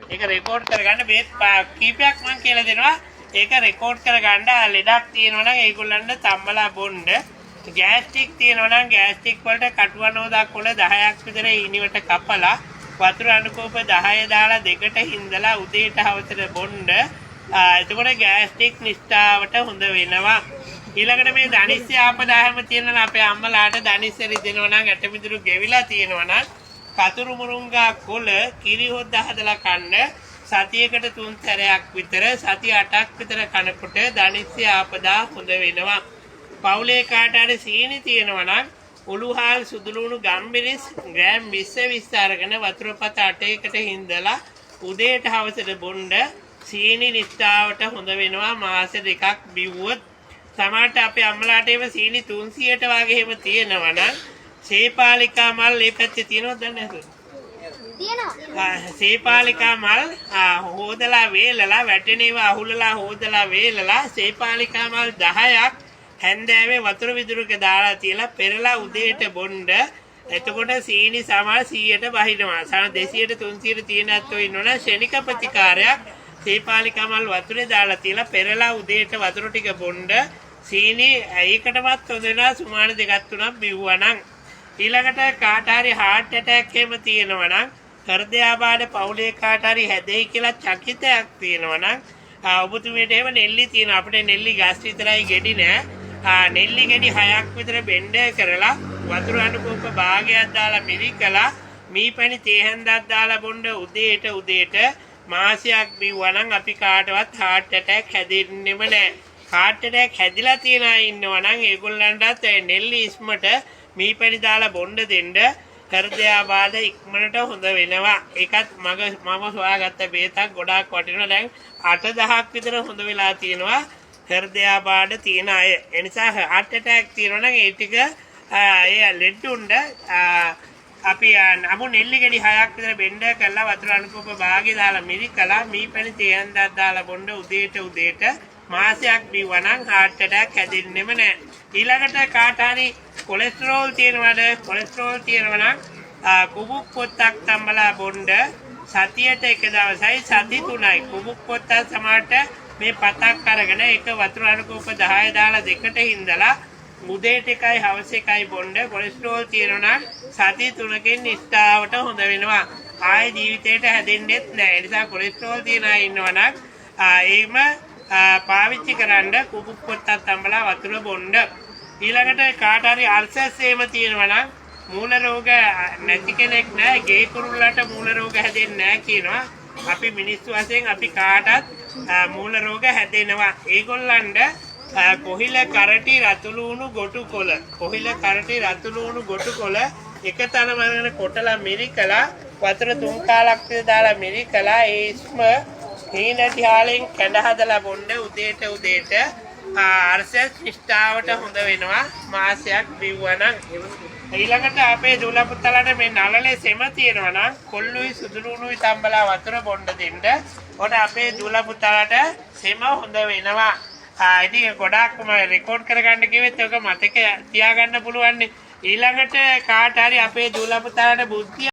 ඒක රෙකෝඩ් කරගන්න බේත් කීපයක් මං කියලා දෙනවා. ඒක රෙකෝඩ් කරගන්න ලෙඩක් තියෙනවා නම් ඒගොල්ලන්ට තම්බලා බොන්න. ගෑස්ට්‍රික් තියෙනවා නම් ගෑස්ට්‍රික් වලට කටුවනෝදා කොළ 10ක් විතර ඉනිවට කපලා වතුර අණුකෝප 10 දාලා දෙකට හින්දලා උදේට හවසට බොන්න. එතකොට ගෑස්ට්‍රික් නිෂ්ඨාවට හොඳ වෙනවා. ඊළඟට මේ දනිස්සේ ආපදා හැම තියෙනවා නම් අපේ අම්මලාට දනිස්සේ රිදෙනවා නම් ඇටමිදුරු ගෙවිලා තියෙනවා නම් කතුරු මුරුංගා කොළ කිරි හොද්ද හදලා කන්න සතියකට 3 සැරයක් විතර සති 8ක් විතර කනකොට දනිස්සේ ආපදා හොඳ වෙනවා. පවුලේ කාට හරි සීනි තියෙනවා නම් උළුහාල් සුදුලුණු ගම්මිරිස් ග්‍රෑම් 20 20 අරගෙන වතුර පත 8කට හින්දලා උදේට හවසට බොන්න සීනි නිෂ්ඨාවට හොඳ වෙනවා මාස දෙකක් බිව්වොත්. සමහරට අපේ අම්මලාට එහෙම සීනි 300ට වගේ එහෙම තියෙනවා නම් සේපාලිකා මල් මේ පැත්තේ තියෙනවද දන්නේ නැතුව? තියෙනවා. සේපාලිකා මල් හෝදලා වේලලා වැටෙන ඒවා අහුලලා හෝදලා වේලලා සේපාලිකා මල් 10ක් හැන්දෑවේ වතුර විදුරක දාලා තියලා පෙරලා උදේට බොන්න. එතකොට සීනි සමහර 100ට බහිනවා. සමහර 200ට 300ට තියෙන ඇත්තෝ ඉන්නවනම් ක්ෂණික ප්‍රතිකාරයක් සේපාලිකා මල් වතුරේ දාලා තියලා පෙරලා උදේට වතුර ටික බොන්න සීනි ඒකටවත් හොඳ වෙනවා සුමාන දෙකක් තුනක් බිව්වා නම්. ඊළඟට කාට හරි හાર્ට් ඇටැක් එහෙම තියෙනවා නම් හෘදයාබාධ පවුලේ කාට හරි හැදෙයි කියලා චකිතයක් තියෙනවා නම් ඔබතුමියට එහෙම නෙල්ලි තියෙනවා. අපිට නෙල්ලි ගස් විතරයි ගෙඩි නෑ. නෙල්ලි ගෙඩි 6ක් විතර බෙන්ඩර් කරලා වතුර අණුකෝප භාගයක් දාලා මිරිකලා මී පැණි තේ හැන්දක් දාලා බොන්න උදේට උදේට මාසයක් බිව්වා නම් අපි කාටවත් හાર્ට් ඇටැක් හැදෙන්නෙම නෑ. හાર્ට් ඇටැක් හැදිලා තියෙන අය ඉන්නවා නම් ඒගොල්ලන්ටත් ඒ නෙල්ලි ඉස්මට මී පැණි දාලා බොන්න දෙන්න හෘදයාබාධ ඉක්මනට හොඳ වෙනවා. ඒකත් මම හොයාගත්ත බේතක් ගොඩාක් වටිනවා. දැන් 8000ක් විතර හොඳ වෙලා තියෙනවා හෘදයාබාධ තියෙන අය. ඒ නිසා හાર્ට් ඇටැක් තියෙනවා නම් ඒ ටික ඒ ලෙඩුන්ඩ අපි අමු නෙල්ලි ගෙඩි 6ක් විතර බෙන්ඩර් කරලා වතුර අණුකෝප භාගෙ දාලා මිරිකලා මී පැණි තේ හැන්දක් දාලා බොන්න උදේට උදේට මාසයක් බිව්වා නම් හાર્ට් ඇටැක් හැදෙන්නෙම නෑ. ඊළඟට කාට හරි කොලෙස්ටරෝල් තියෙනවද? කොලෙස්ටරෝල් තියෙනවා නම් කුබුක් පොත්තක් තම්බලා බොන්න සතියට එක දවසයි සති 3යි. කුබුක් පොත්තක් සමහරට මේ පතක් අරගෙන ඒක වතුර අණුකෝප 10 දාලා දෙකට හින්දලා උදේට එකයි හවස එකයි බොන්න කොලෙස්ටරෝල් තියෙනවා නම් සති 3කින් නිෂ්ඨාවට හොඳ වෙනවා. ආයේ ජීවිතේට හැදෙන්නෙත් නෑ. ඒ නිසා කොලෙස්ටරෝල් තියෙන අය ඉන්නවා නම් ඒම පාවිච්චි කරන්න කුබුක් පොත්තක් තම්බලා වතුර බොන්න. ඊළඟට කාට හරි අල්සර්ස් එහෙම තියෙනවා නම් මූල රෝග නැති කෙනෙක් නෑ. ගේ කුරුල්ලට මූල රෝග හැදෙන්නේ නෑ කියනවා. අපි මිනිස්සු වශයෙන් අපි කාටත් මූල රෝග හැදෙනවා. ඒගොල්ලන්ට කොහිල කරටි රතුලුණු ගොටු කොළ කොහිල කරටි රතුලුණු ගොටු කොළ එක තනම අරගෙන කොටලා මිරිකලා වතුර තුන් කාලක් විතර දාලා මිරිකලා ඒ ඉස්ම හීනටි හාලෙන් කැඳ හදලා බොන්න උදේට උදේට අර්සස් නිෂ්ඨාවට හොඳ වෙනවා මාසයක් බිව්වා නම්. ඊළඟට අපේ දුව පුතාලාට මේ නළලේ සෙම තියෙනවා නම් කොල්ලුයි සුදුලුණුයි තම්බලා වතුර බොන්න දෙන්න. ඔන්න අපේ දුව පුතාලාට සෙම හොඳ වෙනවා. ඉතින් ගොඩාක් මම රෙකෝඩ් කරගන්න කිව්වෙත් ඔක මතක තියාගන්න පුළුවන් නේ. ඊළඟට කාට හරි අපේ දුව පුතාලාට බුද්ධිය